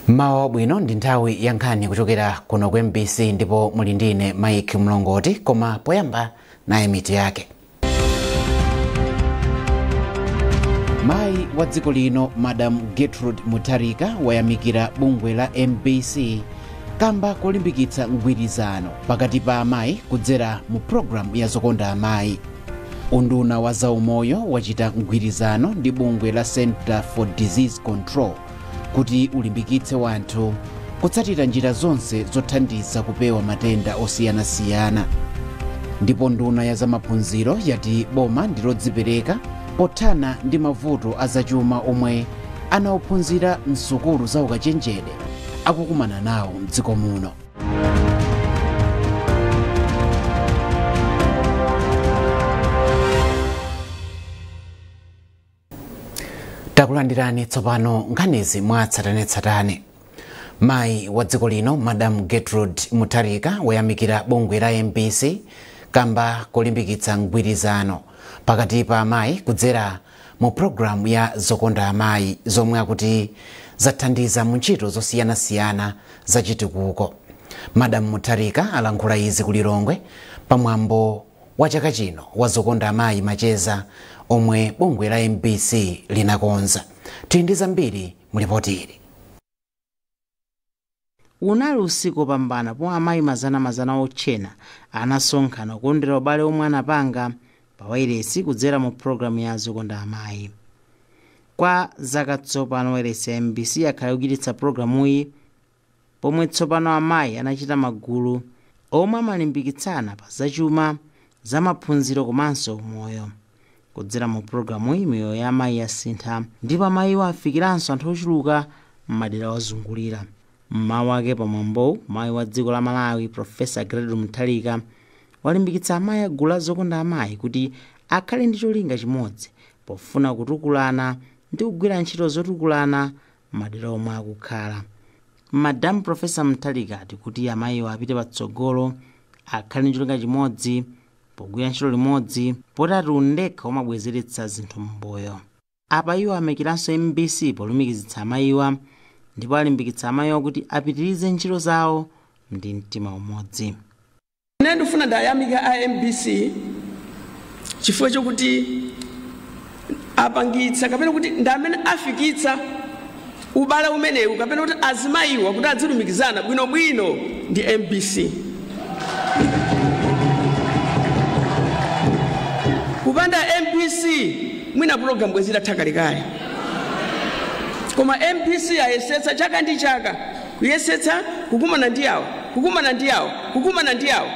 Mawa wabwino, ndi nthawi ya nkhani kuchokera kuno ku MBC ndipo muli ndine Mike Mlongoti, koma poyamba naye mitu yake. Mayi wa dziko lino Madam Gertrude Mutharika wayamikira bungwe la MBC kamba kolimbikitsa mgwirizano pakati pa amayi kudzera mu programu ya Zokonda Amayi. Unduna wa zaumoyo wachita mgwirizano ndi bungwe la Center for Disease Control kuti ulimbikitse wanthu kutsatira njira zonse zothandiza kupewa matenda osiyanasiyana. Ndipo nduna ya zamaphunziro yati boma ndilodzipereka pothana ndi mavuto azachuma omwe anaophunzira msukulu za ukachenjede akukumana nawo mdziko muno. Takulandirani tsopano nkhanizi mwatsatanetsatane. Mayi wa dziko lino Madam Gertrude Mutharika wayamikira bungwe la MBC kamba kolimbikitsa mgwirizano pakati pa amayi kudzera mu programu ya Zokonda Amayi, zomwe akuti zathandiza mu ntchito zosiyanasiyana zachitukuko. Madam Mutharika alankhula izi ku Lilongwe pamwambo wa chaka chino wa Zokonda Amayi Macheza omwe bungwe la MBC linakonza. Tili ndi zambiri mulipoti ili. Unali usiku wopambana pomwe amayi mazanamazana otchena anasonkhana kukondwera ubale omwe anapanga pa wailesi kudzera mu pulogalamu ya Zokonda Amayi. Kwa zaka tsopano wailesi ya MBC yakhala ikuchititsa pulogalamuyi, pomwe tsopano amayi anachita magulu omwe amalimbikitsana pa zachuma, zamaphunziro komanso umoyo. Kudzera mu pulogalamuyi miyoyo ya amayi yasintha ndipo amayiwo afikiranso anthu ochuluka m'madera ozungulira. Mmawu ake pamwambowu, mayi wa dziko la Malawi Profesa Gertrude Mutharika walimbikitsa amayi a gulu la Zokonda Amayi kuti akhale ndi cholinga chimodzi pofuna kutukulana ndi kugwira ntchito zotukulana m'madera omwe akukhala. Madam Profesa Mutharika ati kuti amayiwo apite patsogolo, akhale ndi cholinga chimodzi pogwira ntchito limodzi, potati undekha umabwezeretsa zinthu m'mbuyo. Apa iwo ayamikiranso MBC polumikizitsa amayiwa ndipo alimbikitsa amayiwa kuti apitirize ntchito zawo ndi mtima umodzi. Ine ndifuna ndayamika a MBC chifukwa chokuti apangitsa kapena kuti ndi amene afikitsa ubale umenewu kapena kuti azimayiwa kuti adzilumikizana bwinobwino ndi MBC. Kupanda MBC mwina pulogalamu bwezi itatha kalekale, koma MBC ayesetsa chaka ndi chaka kuyesetsa kukumana ndi awo, kukumana ndi awo, kukumana ndi awo.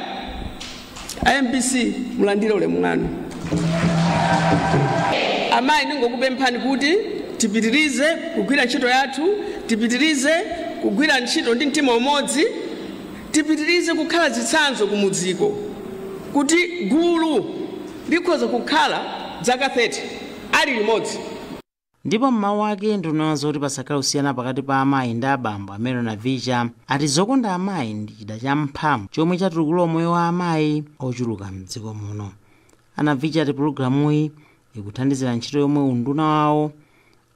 A MBC, mulandire ulemu wanu. Amayi, ndingokupemphani kuti tipitirize kugwira ntchito yathu, tipitirize kugwira ntchito ndi mtima umodzi, tipitirize kukhala zitsanzo kumudziko kuti gulu likhoza kukhala zaka 30 ali limodzi. Ndipo mmawu ake nduna zoti pasakhale kusiyana pakati pa amayi ndi abambo amene Navicha ati Zokonda Amayi ndi chida cha mphamvu chomwe chatukula moyo wa amayi ochuluka mdziko muno. Anavicha ati pulogalamuyi ikuthandizira ntchito yomwe unduna wawo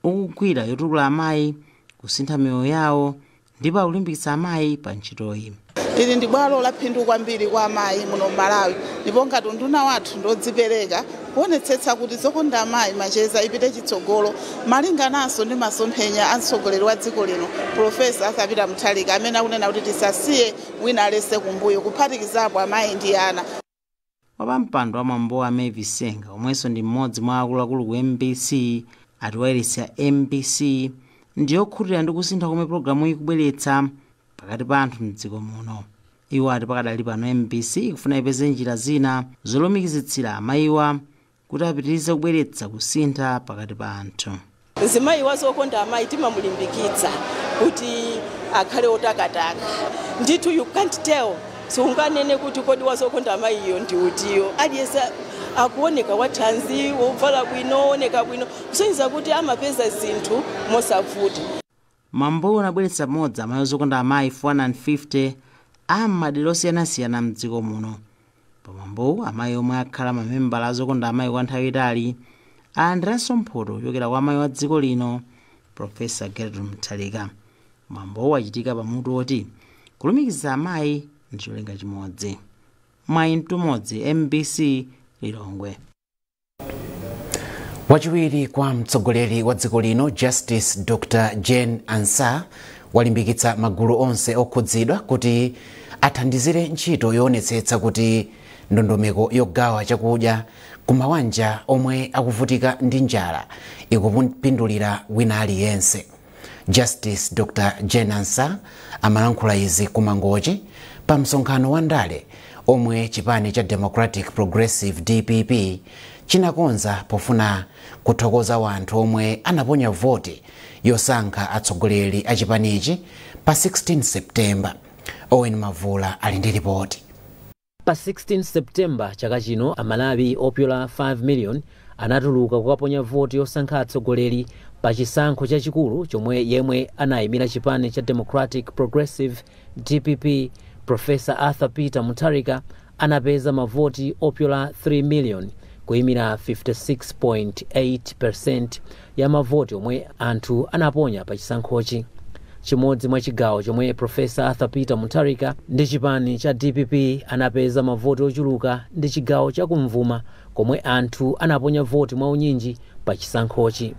ukugwira yotukula amayi, kusintha miyoyo yawo, ndipo akulimbikitsa amayi pa ntchitoyi. Ili ndi bwalo la phindu kwambiri kwa amayi muno Malawi, ndipo ngati unduna wathu ndodzipereka kuonetsetsa kuti Zokonda Amayi Macheza ipite chitsogolo malingananso ndi masomphenya a mtsogoleri wa dziko lino Profesa Arthur Peter Mutharika, amene akunena kuti tisasiye wina alese kumbuyo, kuphatikizapo amayi ndi ana. Wapampando wa mwambowa Mavis Senga, omwenso ndi mmodzi mwa akuluakulu ku MBC, ati wailesi ya MBC ndiyokhutira ndi kusintha komwe pulogalamu ikubweretsa pakati pa anthu mdziko muno. Iwo ati pakadali pano MBC ikufuna ipeze njira zina zolumikizitsira amayiwa kuti apitirize kubweretsa kusintha pakati pa anthu. Mzimayi wa Zokonda Amayi timamulimbikitsa kuti akhale otakataka ndithu. You can't tell, sunganene kuti kodi wazokonda amayiyo ndi utiyo. Aliyense akuoneka wathanzi, wovala bwino, wooneka bwino, kusonyeza kuti amapeza zinthu mosavuta. Mwambowu unabweretsa pamodzi amayi ozokonda amayi 450 a m'madera osiyanasiyana mdziko muno. Pamwambowu amayi omwe akhala mamembala azokonda amayi kwa nthawi itali alandiranso mphoto kuchokera kwa amayi wa dziko lino Profesa Gertrude Mutharika. Mwambowu wachitika pamutu woti kulumikiza amayi ndi cholinga chimodzi. Mwayi Mtumodzi, MBC, Lilongwe. Wachiwiri kwa mtsogoleri wa dziko lino, Justice Dr Jane Ansah, walimbikitsa magulu onse okhudzidwa kuti athandizire ntchito yoonetsetsa kuti ndondomeko yogawa chakudya ku mawanja omwe akuvutika ndi njala ikupindulira wina aliyense. Justice Dr Jane Ansah amalankhula izi ku Mangochi pa msonkhano wa ndale omwe chipani cha Democratic Progressive, DPP, chinakonza pofuna kuthokoza wanthu omwe anaponya voti yosankha atsogoleri a chipanichi pa 16 Septemba. Owen Mavula ali ndi ripoti. Pa 16 Septemba chaka chino, Amalawi opyola 5 million anatuluka kukaponya voti yosankha atsogoleri pa chisankho chachikulu chomwe yemwe anayimira chipani cha Democratic Progressive, DPP, Professor Arthur Peter Mutharika anapeza mavoti opyola 3 million, kuyimira 56.8 ya mavoti omwe anthu anaponya pa chisankhochi. Chimodzi mwa chigawo chomwe Professor Arthur Peter Mutharika ndi chipani cha DPP anapeza mavoti ochuluka ndi chigawo chakumvuma, komwe anthu anaponya voti mwaunyinji pa chisankhochi.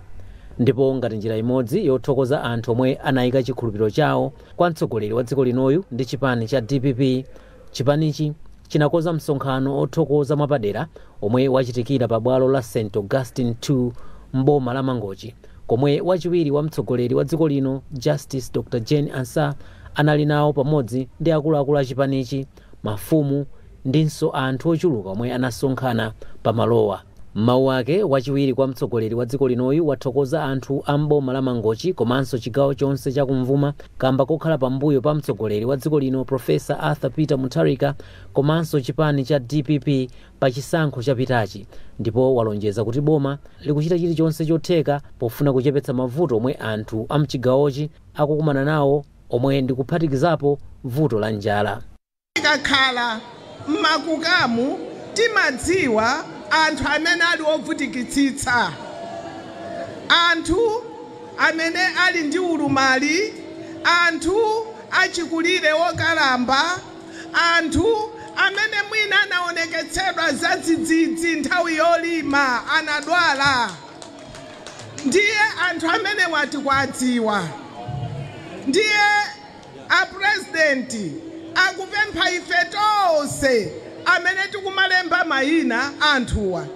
Ndipo ngati njira imodzi yothokoza anthu omwe anayika chikhulupiriro chawo kwa mtsogoleri wa dziko linoyu ndi chipani cha DPP, chipanichi chinakonza msonkhano othokoza mwapadera omwe wachitikira pa bwalo la St Augustine 2 mboma la Mangochi, komwe wachiwiri wa mtsogoleri wa dziko lino, Justice Dr Jane Ansah, anali nawo pamodzi ndi akuluakulu a chipanichi, mafumu ndinso anthu ochuluka omwe anasonkhana pamalowa. M'mawu ake, wachiwiri kwa mtsogoleri wa dziko linoyu wathokoza anthu a mboma la Mangochi komanso chigawo chonse chakumvuma kamba kokhala pambuyo pa mtsogoleri wa dziko lino, Professor Arthur Peter Mutharika, komanso chipani cha DPP pa chisankho chapitachi, ndipo walonjeza kuti boma likuchita chilichonse chotheka pofuna kuchepetsa mavuto omwe anthu a mchigawochi akukumana nawo, omwe ndikuphatikizapo vuto la njala. Tikakhala mmakukamu timadziwa anthu amene ali ovutikitsitsa, anthu amene ali ndi ulumali, anthu achikulire wokalamba, anthu amene mwina anaoneketsedwa zadzidzidzi nthawi yolima anadwala. Ndiye anthu amene wati kwadziwa. Ndiye apurezidenti akupempha ife tonse amene tikumalemba mayina anthuwa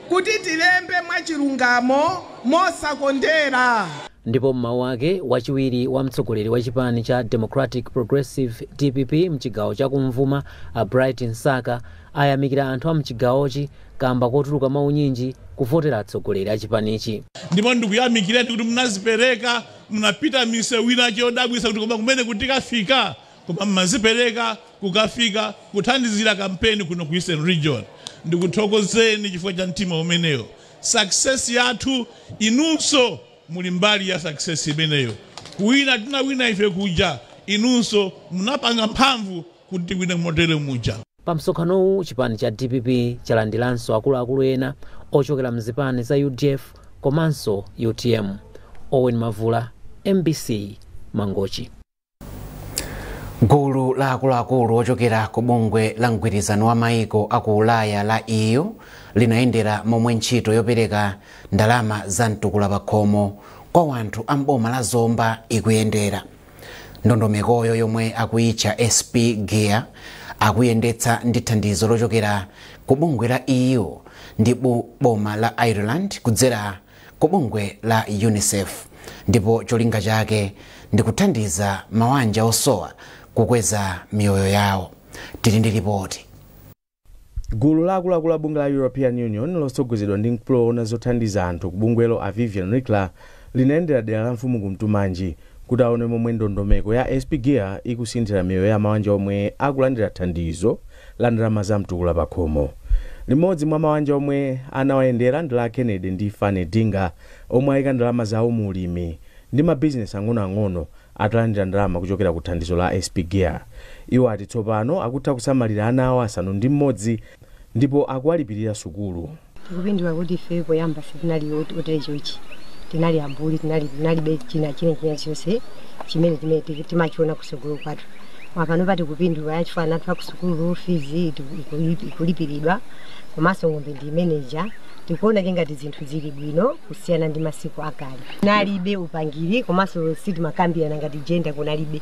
kuti tilembe mwachilungamo, mosakondera. Ndipo mmawu ake, wachiwiri wa mtsogoleri wa chipani cha Democratic Progressive, DPP, mchigawo chakumvuma, a Bright Msaka, ayamikira anthu a mchigawochi kamba kotuluka maunyinji kuvotera atsogoleri a chipanichi. Ndipo ndikuyamikireni kuti munazipereka, munapita misewu ina chodabwisa kuti koma kumene kuti tikafika, koma mmazipereka kukafika kuthandizira kampeni kuno ku Eastern Region. Ndikuthokozeni chifukwa cha mtima umeneyo. Success yathu, inunso muli mbali ya success imeneyo. Kuwina tinawina ife kuja, inunso munapanga mphamvu kuti tiwine motere muja. Pa msonkhanowu, chipani cha DPP chalandiranso akuluakulu ena ochokera mzipani za UDF komanso UTM. Owen Mavula, MBC, Mangochi. Gulu la akuluakulu ochokera ku bungwe la mgwirizano wa maiko aku Ulaya la EU linayendera momwe ntchito yopereka ndalama za mtukula pakhomo kwa wanthu a mboma la Zomba ikuyendera. Ndondomekoyo, yomwe akuyitcha SP Gear, akuyendetsa ndi thandizo lochokera ku bungwe la EU ndi boma la Ireland kudzera ku bungwe la UNICEF, ndipo cholinga chake ndi kuthandiza mawanja osowa kukweza miyoyo yawo. Tili ndi ripoti. Gulu la akuluakulu a bungwe la European Union lotsogozedwa ndi mkulu woona zothandiza anthu ku bungwelo, a Vivian Rickler, linayendera dera la mfumu Kumtumanji kuti aone momwe ndondomeko ya SP Gear ikusinthira miyoyo ya mawanja omwe akulandira thandizo la ndalama za mtukula pakhomo. Limodzi mwa mawanja omwe anawayendera ndi la Kennedy ndi Fane Dinga, omwe ayika ndalama zawo mu ulimi ndi mabizinesi ang'onoang'ono atalandira ndalama kuchokera ku thandizo la SP Gear. Iwo ati tsopano akutha kusamalira ana awo 6 ndipo akuwalipirira sukulu. Tikupindula kuti ife poyamba sitinali otere chochi. Tinali ambuli, tinalibe china chine china chonse chimene timene timachiona kusukulu kwathu. Pano pati kupindula chifukwa ana athu akusukulu fees ikulipiridwa, komanso ng'ombe ndi imeneja. Tikuona chingati zinthu zili bwino kusiyana ndi masiku akale. Kunalibe upangiri, komanso sitimakambirana ngati gender, kunalibe,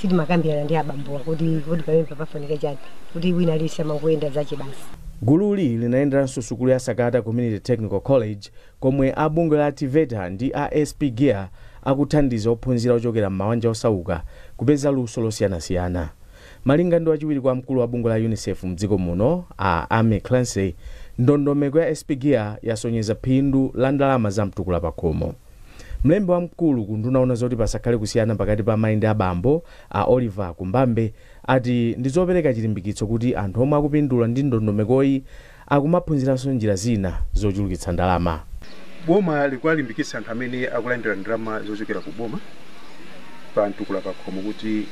sitimakambirana ndi abambowa kuti pamene papafunika chani, kuti wina aliyense amangoyenda zache basi. Gululi linayenderanso sukulu ya Sakata Community Technical College, komwe a bungwe la TEVETA ndi a SP Gear akuthandiza ophunzira ochokera m'mabanja osauka kupeza luso losiyanasiyana. Malinga ndi wachiwiri kwa mkulu wa bungwe la UNICEF mdziko muno, a Amy Clancy, ndondomeko ya SP Gear yasonyeza phindu la ndalama za mtukula pakhomo. Mlembi wamkulu ku unduna oona zoti pasakhale kusiyana pakati pa amayi ndi abambo, a Oliver Kumbambe, ati ndi zopereka chilimbikitso kuti anthu omwe akupindula ndi ndondomekoyi akumaphunziranso njira zina zochulukitsa ndalama. Boma likuwalimbikitsa anthu amene akulandira ndalama zochokera ku boma pa mtukula pakhomo kuti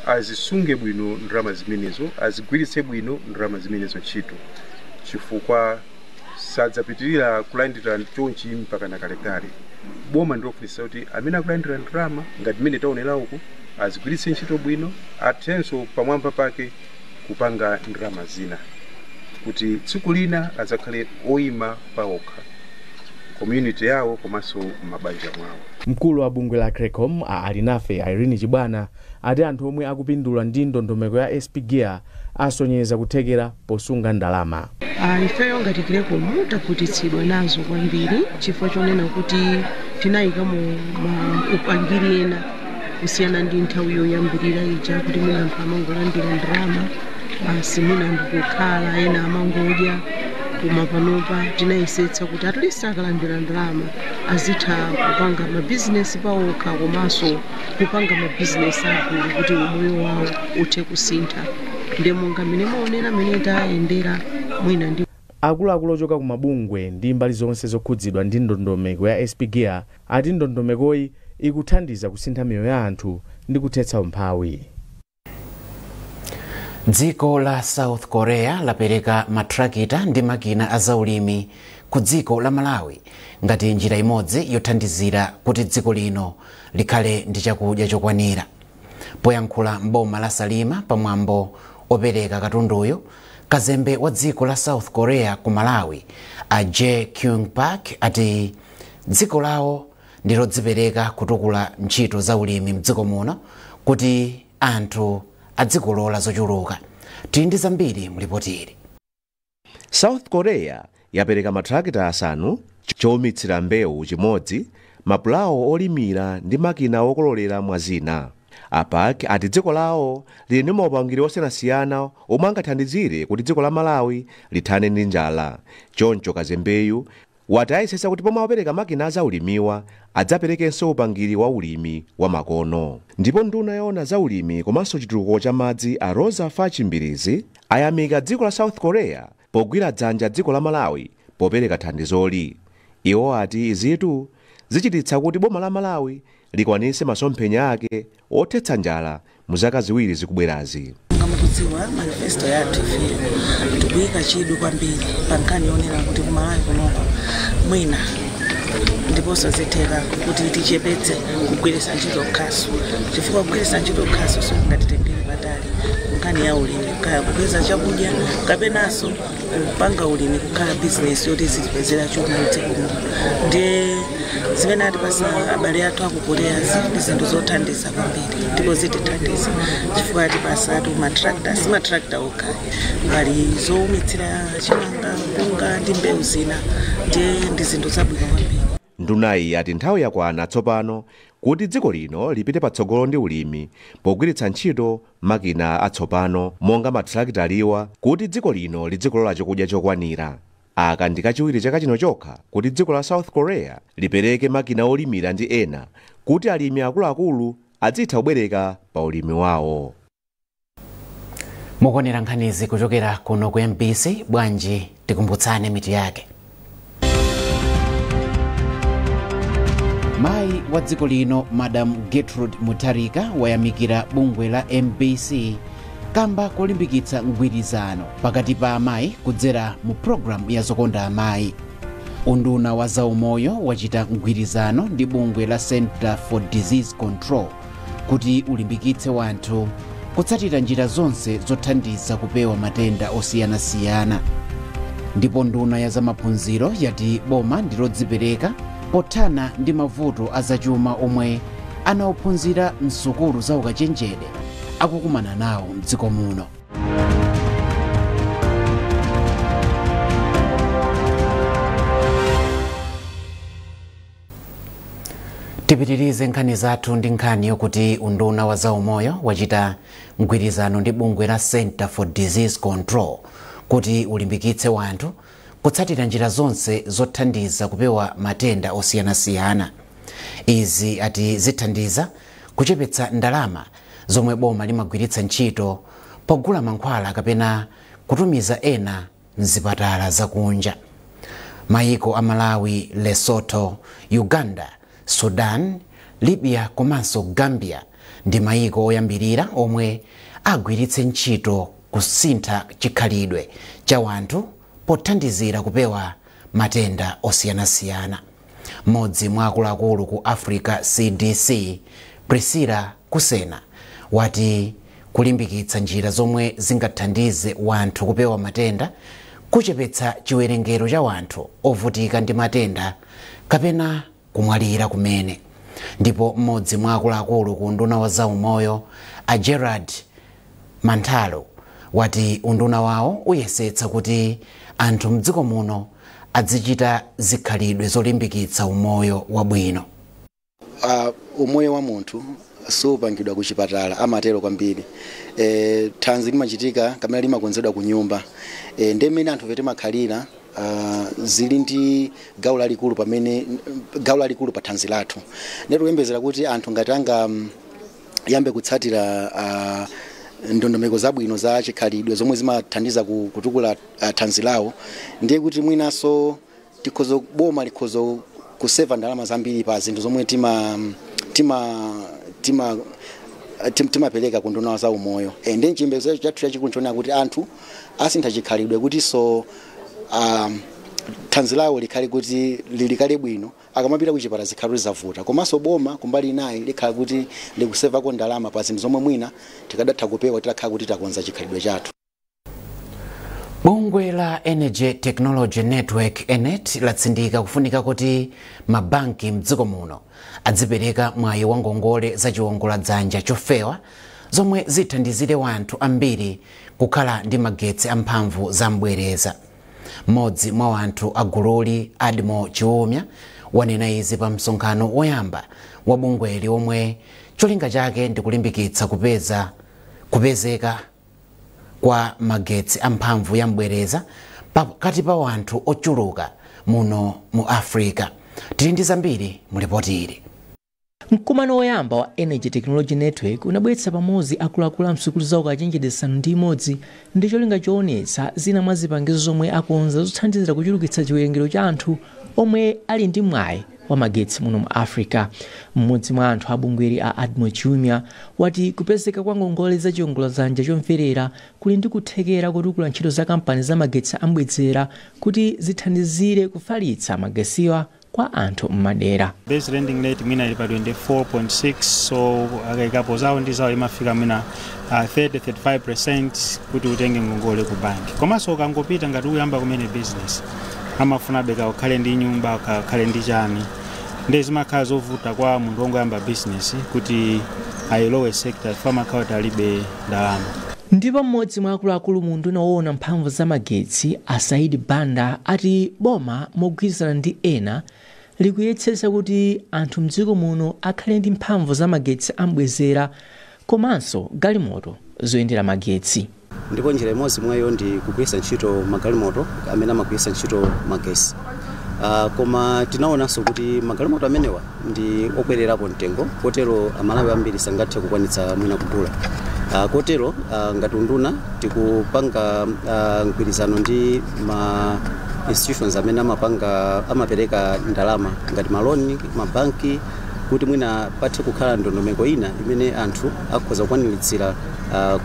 azisunge bwino ndalama zimenezo, azigwiritse bwino ndalama zimenezo ntchito, chifukwa sadzapitirira kulandira chonchi mpaka nakalekale. Boma ndilofunitsa kuti amene akulandira ndalama ngati mmene taonera uku azigwiritse ntchito bwino, athenso pamwamba pake kupanga ndalama zina kuti tsiku lina adzakhale oyima paokha, community yawo komanso mabanja mwawo. Mkulu wa bungwe la Creccom, a Alinafe Irene Chibwana, ati anthu omwe akupindula ndi ndondomeko ya SP Gear asonyeza kuthekera posunga ndalama. Ifeyo ngati Creccom takhutitsidwa nazo kwambiri, chifukwa chonena kuti tinayikamo ma upangiri ena kusiyana ndi nthawi yoyambirira ija, kuti mwina anthu amangolandira ndalama basi, mwina ndikukhala, ena amangodya. Koma panopa tinayesetsa kuti at least akalandira ndalama azitha kupanga mabizinesi pawokha, komanso kupanga mabizinesi agulu kuti umoyo wawo uthe kusintha. Ndi monga mmene maonera mmene tayendera mwina ndi Akuluakulu ochoka ku mabungwe ndi mbali zonse zokhudzidwa ndi ndondomeko ya SP Gear ati ndondomekoyi ikuthandiza kusintha miyoyo ya anthu ndi kuthetsa umphawi. Dziko la South Korea lapereka matrakita ndi makina azaulimi ku dziko la Malawi ngati njira imodzi yothandizira kuti dziko lino likhale ndi chakudya chokwanira. Poyankhula mboma la Salima pamwambo opereka katunduyo, kazembe wa dziko la South Korea ku Malawi, a J Kyung Park, ati dziko lawo ndi lodzipereka kutukula ntchito za ulimi mdziko muno kuti anthu adzikolola zochuluka. Tili ndi zambiri mulipoti ili. South Korea yapereka matrakita asanu, chowumitsira mbewu chimodzi, mapulawo olimira ndi makina okololera, mwazina. A Park ati dziko lawo lili ndi maupangiri osiyanasiyana omwe angathandizire kuti dziko la Malawi lithane ndi njala. Choncho kazembeyu wati ayesetsa kuti pomwe apereka makina azaulimiwa, adzaperekenso upangiri wa ulimi wa makono. Ndipo nduna yoona za ulimi komanso chitukuko cha madzi, a Rosa Fatch Mbilizi, ayamika dziko la South Korea pogwira dzanja dziko la Malawi popereka thandizoli. Iwo ati izitu zichititsa kuti boma la Malawi likwanitse masomphenya ake othetsa njala mu zaka 2 zikubwerazi. Mukudziwa manifesto yathu, ife tikuyika chidwi kwambiri pa nkhani yonena kuti kuMalawi kunoko mwina ndiponso zitheka kuti tichepetse kugwiritsa ntchito khasu, chifukwa kugwiritsa ntchito khasu sikungatitengere patali nkhani ya ulimi, kaya kupeza chakudya kapenanso kupanga ulimi kukhala bizinesi yoti zitipezera chuma mdziko muno. Ndiye zimene atipasa abale athu aku Koreazi ndi zinthu zothandiza kwambiri, ndipo zitithandiza chifukwa atipasatu matractor. Si matractor okha, pali zowumitsira chimanga, mpunga ndi mbewu zina. Ndiye ndi zinthu zabwino kwambiri. Ndunayi yati nthawi yakwana tsopano kuti dziko lino lipite patsogolo ndi ulimi pogwiritsa ntchito makina atsopano monga matrakitaliwa kuti dziko lino lidzikolola chakudya chokwanira. Aka ndi kachiwiri chaka chino chokha kuti dziko la South Korea lipereke makina olimira ndi ena kuti alimi akuluakulu adzitha kubwereka pa ulimi wawo. Mukuonera nkhanizi kuchokera kuno ku MBC. Bwanji tikumbutsane mitu yake. Mayi wa dziko lino, Madam Gertrude Mutharika, wayamikira bungwe la MBC kamba kolimbikitsa mgwirizano pakati pa amayi kudzera mu programu ya Zokonda Amayi. Unduna wa zaumoyo wachita mgwirizano ndi bungwe la Center for Disease Control kuti ulimbikitse wanthu kutsatira njira zonse zothandiza kupewa matenda osiyanasiyana. Ndipo nduna ya zamaphunziro yati boma ndilodzipereka pothana ndi mavuto azachuma omwe anaophunzira msukulu za ukachenjede akukumana nawo mdziko muno. Tipitirize nkhani zathu ndi nkhani yokuti unduna wa zaumoyo wachita mgwirizano ndi bungwe la Center for Disease Control kuti ulimbikitse wanthu kutsatira njira zonse zothandiza kupewa matenda osiyanasiyana. Izi ati zithandiza kuchepetsa ndalama zomwe boma limagwiritsa ntchito pogula mankhwala kapena kutumiza ena mzipatala zakunja. Mayiko a Malawi, Lesotho, Uganda, Sudan, Libya komanso Gambia ndi mayiko oyambirira omwe agwiritse ntchito kusintha chikhalidwe cha wanthu pothandizira kupewa matenda osiyanasiyana. Mmodzi mwa akuluakulu ku Africa CDC, Priscilla Kusena, wati kulimbikitsa njira zomwe zingathandize wanthu kupewa matenda kuchepetsa chiwerengero cha wanthu ovutika ndi matenda kapena kumwalira kumene. Ndipo mmodzi mwa akuluakulu ku unduna wa zaumoyo a Gerard Manthalo wati unduna wawo uyesetsa kuti anthu mdziko muno azichita zikhalidwe zolimbikitsa umoyo wabwino. Umoyo wa munthu supangidwa kuchipatala, amatero kwambiri. Thanzi limachitika kamene limakonzedwa ku nyumba. Ndi mmene anthu timakhalira zili ndi gawo lalikulu pamene gawo lalikulu pa thanzi lathu. Ndikuyembezera kuti anthu ngati anga yambe kutsatira ndondomeko zabwino za chikhalidwe zomwe zimathandiza kutukula thanzi lawo, ndiye kuti mwinaso tikhozo boma likhozo kuseva ndalama zambiri pa zinthu zomwe timapereka ku nduna za umoyo. Ndi chiyembekezo chathu chachikulu nchoona kuti anthu asintha chikhalidwe kuti so thanzi lawo likhale kuti lilikale bwino, akamapita kuchipatala zikhale zavuta. Komanso boma kumbali inayi likhala kuti likusevako ndalama pa zinthu zomwe mwina tikadatha kupewa titakhala kuti takonza chikhalidwe chathu. Bungwe la Energy Technology Network ENET latsindika kufunika kuti mabanki mdziko muno adzipereka mwayi wa ngongole za chiwongoladzanja chofewa zomwe zithandizire wanthu ambiri kukhala ndi magetsi amphamvu zambwereza. Mmodzi mwa wanthu agululi, Admo Chiumya, wanena izi pa msonkhano woyamba wa bungweli omwe cholinga chake ndi kulimbikitsa kupezeka kwa magetsi amphamvu ya mbwereza pakati pa wanthu ochuluka muno mu Africa. Tili ndi zambiri mu ripoti ili. Mkumano woyamba wa Energy Technology Network unabweretsa pamodzi akuluakulu a msukulu za ukachenjede 6 ndi cholinga choonetsa zina mwa zipangizo zomwe akonza zothandizira kuchulukitsa chiwerengero cha anthu omwe ali ndi mwayi wa magetsi muno mu Africa. Mmodzi mwa anthu abungweri a Admo Chiumya wati kupezeka kwa ngongole za chiwongoladzanja chomverera kuli ndi kuthekera kotukula ntchito za kampani za magetsi ambwezera kuti zithandizire kufalitsa magetsiwa kwa anthu mmadera. Base lending rate mwina ili pa 24.6, so akaikapo zawo ndi zawo imafika mwina 30-35% kuti utenge ngongole ku banki. Komanso ukangopita ngati uyamba kumene business, amafuna beka ukhale ndi nyumba, ukhale ndi chani, ndi zimakhala zovuta kwa munthu wongoyamba business kuti ayilowe sector famakhala kuti alibe ndalama. Ndipo mmodzi mwa akuluakulu mu unduna woona mphamvu za magetsi a Saidi Banda ati boma mogwirizana ndi ena likuyesetsa kuti anthu mdziko muno akhale ndi mphamvu za magetsi ambwezera komanso galimoto zoyendera magetsi. Ndipo njira imodzi mwayo ndi kugwiritsa ntchito magalimoto amene amagwiritsa ntchito magetsi. Koma tinaonanso kuti magalimoto amenewa ndi okwererapo mtengo, kotero Amalawi ambiri sangathe kukwanitsa mwina kugula. Kotero ngati unduna tikupanga mgwirizano ndi ma institutions amene amapereka ndalama ngati maloni, mabanki, kuti mwina pathe kukhala ndondomeko ina imene anthu akhoza kukwaniritsira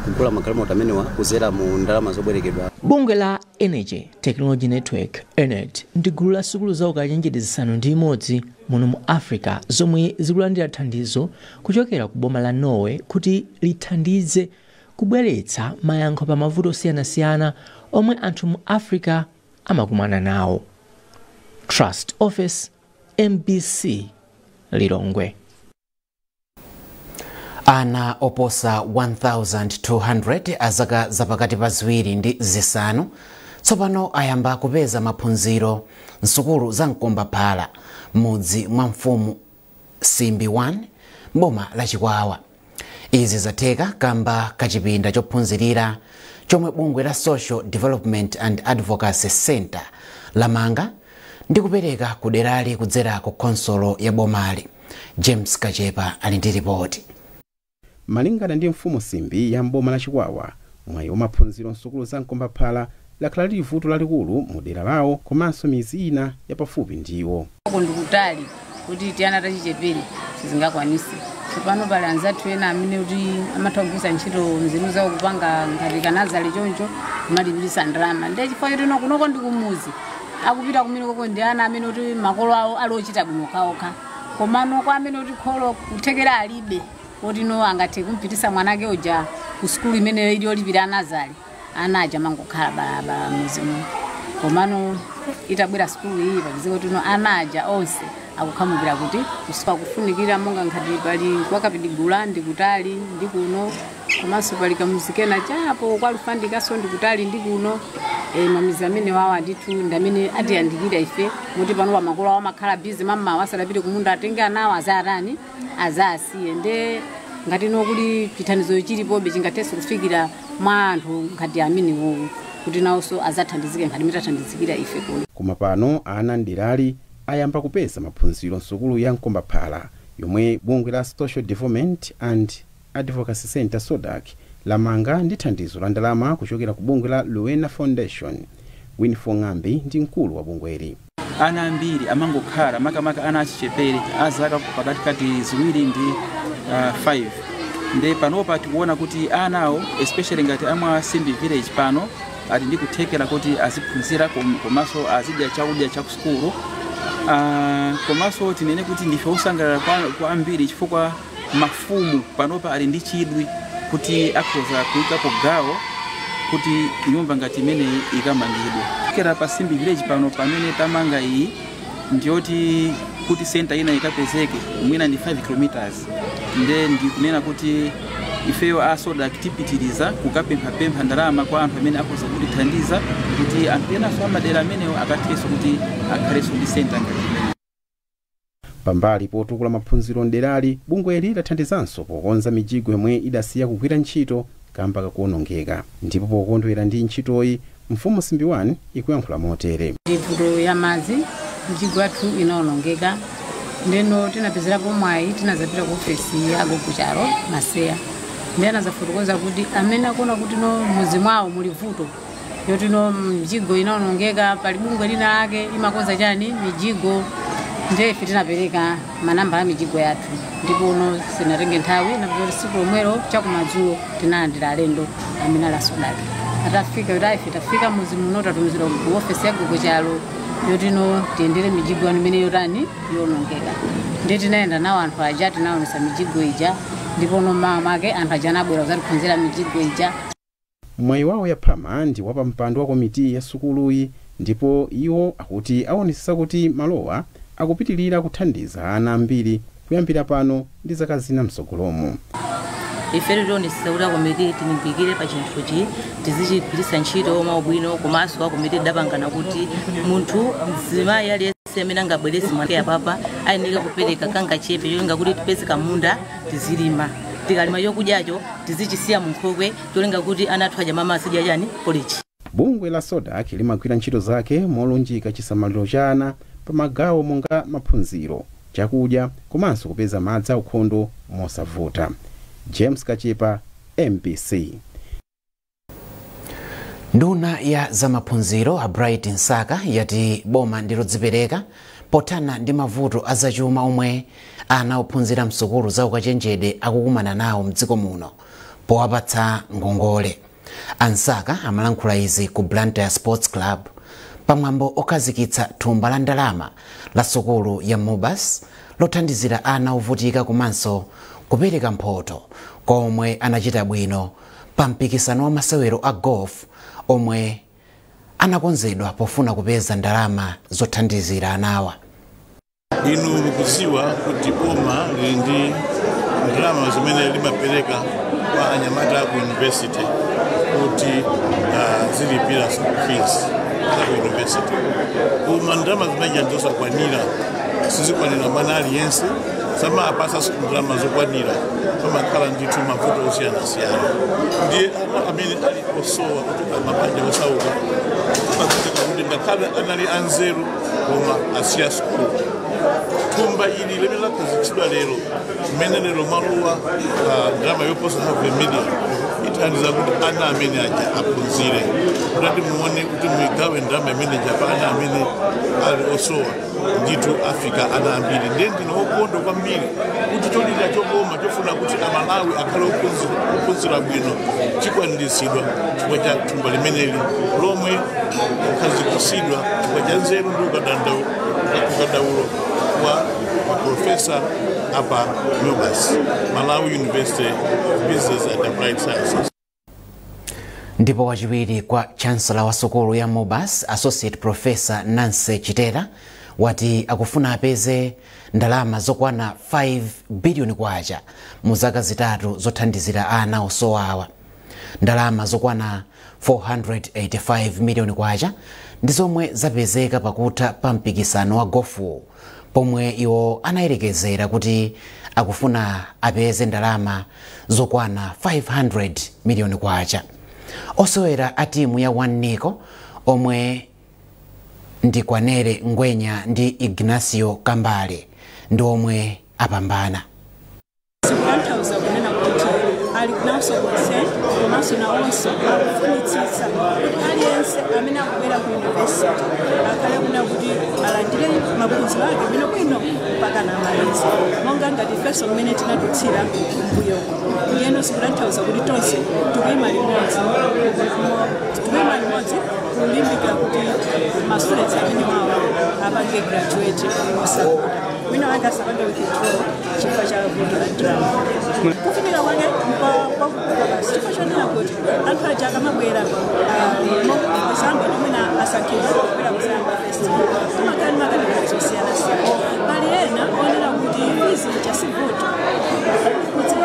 kugula magalimoto amenewa kuzera mu ndalama zobwerekedwa. Bungwe la Energy Technology Network, ENET, ndi gulu la sukulu za ukachenjede 6 muno mu Africa zomwe zikulandira thandizo kuchokera ku boma la Norway kuti lithandize kubweretsa mayankho pa mavuto osiyanasiyana omwe anthu mu Africa amakumana nawo. Trust Office, MBC, Lilongwe. Ana oposa 1200 azaka zapakati pa 2 ndi 5 tsopano ayamba kupeza maphunziro msukulu za Mkombaphala mudzi mwa mfumu Simbi 1 boma la Chikwawa. Izi zatheka kamba kachipinda chophunzirira chomwe bungwe la Social Development and Advocacy Center lamanga ndi kupereka kuderali kudzera ku khonsolo ya bomali. James Kachepa ali ndi ripoti. Malingana ndi mfumu Simbi ya mboma la Chikwawa, mwayi wa maphunziro msukulu za Mkombaphala lakhala lili vuto lalikulu mu dera lawo komanso mizi ina yapafupi ndiwo. Ndikutali kuti tiyana tachichepere sizingakwanisi. Tsopano pali anzathu ena amene kuti amatha kugwiritsa ntchito nzeru zawo kupanga ngati kanazale choncho kumalipirisa ndalama. Ndiye chifukwa choti kunoko ndi kumuzi akupita kumene koko ndi ana amene kuti makolo awo ali ochita bwino okhaokha, komano kwa amene kuti kholo kuthekera alibe kuti no angathe kumpitisa mwanake uja ku sukulu imeneyo ili yolipira anazale, ana aja mangokhala balabala muzi muno. Komano itabwera sukulu iyi papezeka kuti no ana aja onse akukhamukira kuti kusuka kufunikira monga nkhati pali kwakapidigula ndi kutali ndi kuno, komanso pali kamuzikena chapo kwalufandikaso ndi kutali ndi kuno. Mamizi amene wawa ndithu ndi amene atiyandikira ife muti pano pamakolo awo amakhala bizi mamawa asadapite kumunda atenge anawo azatani azasiye. Nde ngati no kuli chithandizo chilipobe chingathenso kufikira mwa anthu ngati amenewo kuti nawonso azathandizike ngati mitathandizikira ife kuno. Koma pano ana nderali ayamba kupeza maphunziro msukulu ya Mkombaphala yomwe bungwe la Social Development and Advocacy Center SODAC lamanga ndi thandizo la ndalama kuchokera ku bungwe la Luena Foundation. Winfo Ng'ambi ndi mkulu wa bungweli. Ana ambiri amangokhala makamaka ana achichepere azaka pakatikati 2 ndi 5. Nde panopa tikuona kuti anawo especially ngati amwa Simbi village pano ati ndi kuthekera kuti aziphunzira komanso azidya chakudya cha kusukulu. Komanso tinene kuti ndife osangalala kwambiri chifukwa mafumu panopa ali ndi chidwi kuti akhoza kuyikapo gawo kuti nyumba ngati imeneyi ikamangidwe. Kera pa Simbi village pano pamene tamanga iyi ndiyoti kuti center ina ikapezeke mwina ndi 5 kilometers. Nde ndikunena kuti ifeyo a SODAC tipitiriza kukapemphapempha ndalama kwa anthu amene akhoza kutithandiza kuti anthu enanso amadera amenewo akathenso kuti akhalenso ndi center ngati imeneyi. Pambali potukula maphunziro mderali, bungweli lathandizanso pokonza mijigo yomwe idasiya kugwira ntchito kamba kakuonongeka. Ndipo pokondwera ndi ntchitoyi, mfumu Simbi 1 ikuyankhula motere. Vuto ya madzi mijigo yathu inaonongeka, ndeno tinapezerapo mwayi tinazapita ku ofesi ya Gokucharo Maseya, ndi anazafotokoza kuti amene akuona kuti no muzi mwawo muli vuto yoti no mijigo inaonongeka, pali bungwe lina ake imakonza chani mijigo. Ndiye ife tinapereka manamba a mijigo yathu ndipo uno sinatenge nthawi napeza kuti siku lomwelo chakumadzulo tinalandira alendo amene ali a SODAC. Atafika kuti ife tafika muzi muno tatumizidwa ku ofesi ya Gogochalo yoti no tiyendere mijigo yanu imene yotani yonongeka. Ndiye tinayenda nawo anthu aja tinaonesa mijigo ija, ndipo no mmawa mwake anthu aja anabwera kuzatiphunzira mijigo ija. Mwayi wawo yaphama ndi wapampando wa komiti ya sukuluyi, ndipo iwo akuti aonetsetsa kuti malowa akupitilira kuthandiza ana ambiri kuyambira pano ndi zaka zina mtsogolomo. Ife tionetsetsa kuti akomiti tilimbikire pa chinthuchi tizichigwiritsa ntchito mwaubwino, komanso akomiti tidapangana kuti munthu mzimayi aliyense amene angabweretse mwana apapa ayenera kupereka kangachepe cholinga kuti tipeze kamunda tizilima. Tikalima chokudyacho tizichisiya mu nkhokwe cholinga kuti ana athu aja mama azidya chani porridge. Bungwe la SODAC limagwira ntchito zake molunjika chisamaliro cha ana pa magawo monga maphunziro, chakudya komanso kupeza madzi aukhondo mosavuta. James Kachepa, MBC. Nduna ya zamaphunziro a Bright Msaka yati boma ndilodzipereka pothana ndi mavuto azachuma omwe ana ophunzira msukulu za ukachenjede akukumana nawo mdziko muno. Powapatsa ngongole. Ansaka amalankhula izi ku Blantyre Sports Club pamwambo okhazikitsa thumba la ndalama la sukulu ya MUBAS lothandizira ana ovutika komanso kupereka mphoto komwe anachita bwino pa mpikisano wa masewero a golf omwe anakonzedwa pofuna kupeza ndalama zothandizira anawa. Inu mukuziwa kuti boma lili ndi ndalama zimene limapereka kwa anyamata ku university kuti zilipira school fees ku university, koma ndalama zimeneja ndizosakwanira, sizikwanira mwana aliyense. Samapasa ndalama zokwanira, pamakhala ndithu mavuto osiyanasiyana. Ndiye ana amene ali osowa kuchoka mabanja osauka amapezeka kuti ngakhale anali anzeru koma asiya sukulu. Thumba ili limene lakhazikitsidwa lero, mmene lero maluwa ndalama yoposa 500 million, ithandiza kuti ana amene aja aphunzire. Kuti muone kuti muigawe ndalama imene pa ana amene ali osowa, ndithu afika ana ambiri. Ndiye ndine wokondwa kwambiri kuti cholira chokoma chofuna kuti Amalawi akhale ophunzira bwino chikwaniritsidwa chifukwa cha thumba limeneli lomwe kukhazikitsidwa chifukwa cha nzeru ndi ukadaulo wa maprofesa apa MUBAS, Malawi University of Business and Applied Sciences. Ndipo wachiwiri kwa chancellor wa sukulu ya MUBAS, Associate Professor Nancy Chitera, wati akufuna apeze ndalama zokwana 5 biliyoni kwacha mu zaka 3 zothandizira ana osowawa. Ndalama zokwana 485 miliyoni kwacha ndi zomwe zapezeka pakutha pa mpikisano wa gofu, pomwe iwo anayerekezera kuti akufuna apeze ndalama zokwana 500 miliyoni kwacha. Osewera a timu ya One Nico omwe ndi Kwanere Ngwenya ndi Ignacio Kambale ndi omwe apambana. Zikutanthauza kunena kuti ali nawonso concern komanso nawonso akufunitsitsa kuti aliyense amene akubwera ku university akhale kuna kuti alandire maphunziro ake bwinobwino mpaka namaliza, monga ngati ifenso mmene tinadutsira mbuyoko. Ndiyeno zikutanthauza kuti tonse tikuyima limodzi kulimbikira kuti ma students amene wawa apange graduate mosavuta, wina wake asapange withdraw chifukwa cha vuto la ndalama. Kufunika kwake kwakukuka basi, chifukwa chonena kuti anthu aja akamabwera kuzamba, nomwena asankhidwa kubwera kuzamba first, kumakhala ndi ma category zosiyanasiyana. Pali ena onena kuti fees ija sivuto, kuti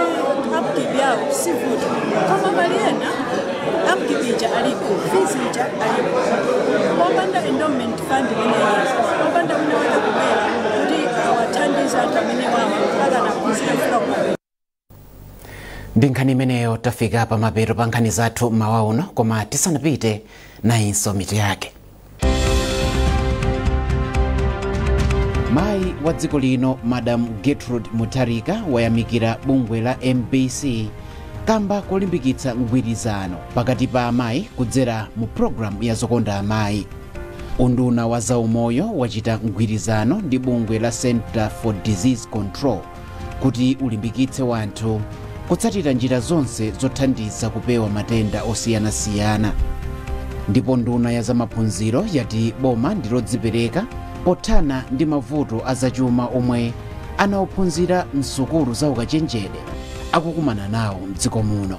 upkeep yawo sivuto, koma pali ena upkeep ija alipo, fees ija alipo. Popanda endowment fund imeneyi, popanda wina wake kubwera kuti awathandize anthu amene wawa akanaphunzira kufika kumapeto. Ndi nkhani imeneyo tafika pamapeto pa nkhani zathu mawa uno, koma tisanapite, nayinso mitu yake. Mayi wa dziko lino, Madam Gertrude Mutharika, wayamikira bungwe la MBC kamba kolimbikitsa mgwirizano pakati pa amayi kudzera mu programu ya Zokonda Amayi. Unduna wa zaumoyo wachita mgwirizano ndi bungwe la Center for Disease Control kuti ulimbikitse wanthu kutsatira njira zonse zothandiza kupewa matenda osiyanasiyana. Ndipo nduna ya zamaphunziro yati boma ndilodzipereka pothana ndi mavuto azachuma omwe anaophunzira msukulu za ukachenjede akukumana nawo mdziko muno.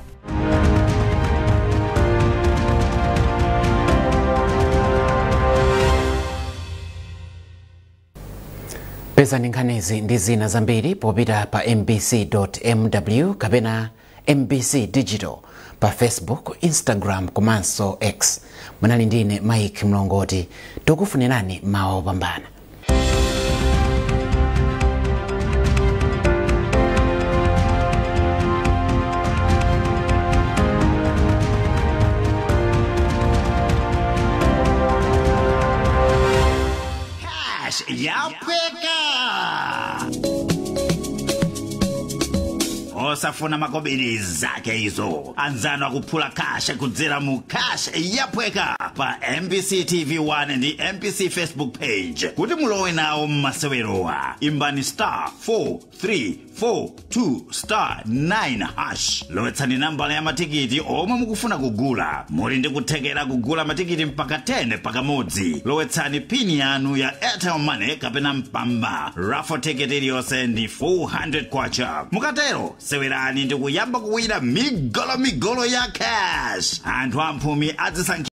Pezani nkhanizi ndi zina zambiri popita pa mbc.mw kapena MBC Digital pa Facebook, Instagram komanso X. Munali ndine Mike Mlongoti. Tikufunirani mawa opambana. Cash yapweka. Zosafuna makobiri zake izo. Anzanu akuphula cash kudzera mu Cash Yaphweka pa MBC TV 1 ndi MBC Facebook page. Kuti mulowe nawo mmasewerowa, imbani *4342*9#, lowetsani nambala ya matikiti omwe mukufuna kugula. Muli ndi kuthekera kugula matikiti mpaka 10 pakamodzi. Lowetsani pini yanu ya Airtel Money kapena Mpamba. Raffle ticket iliyonse ndi 400 kwacha. Mukatero sewerani ndi kuyamba kuwina migolo migolo ya cash. Anthu amphumi azisankhira.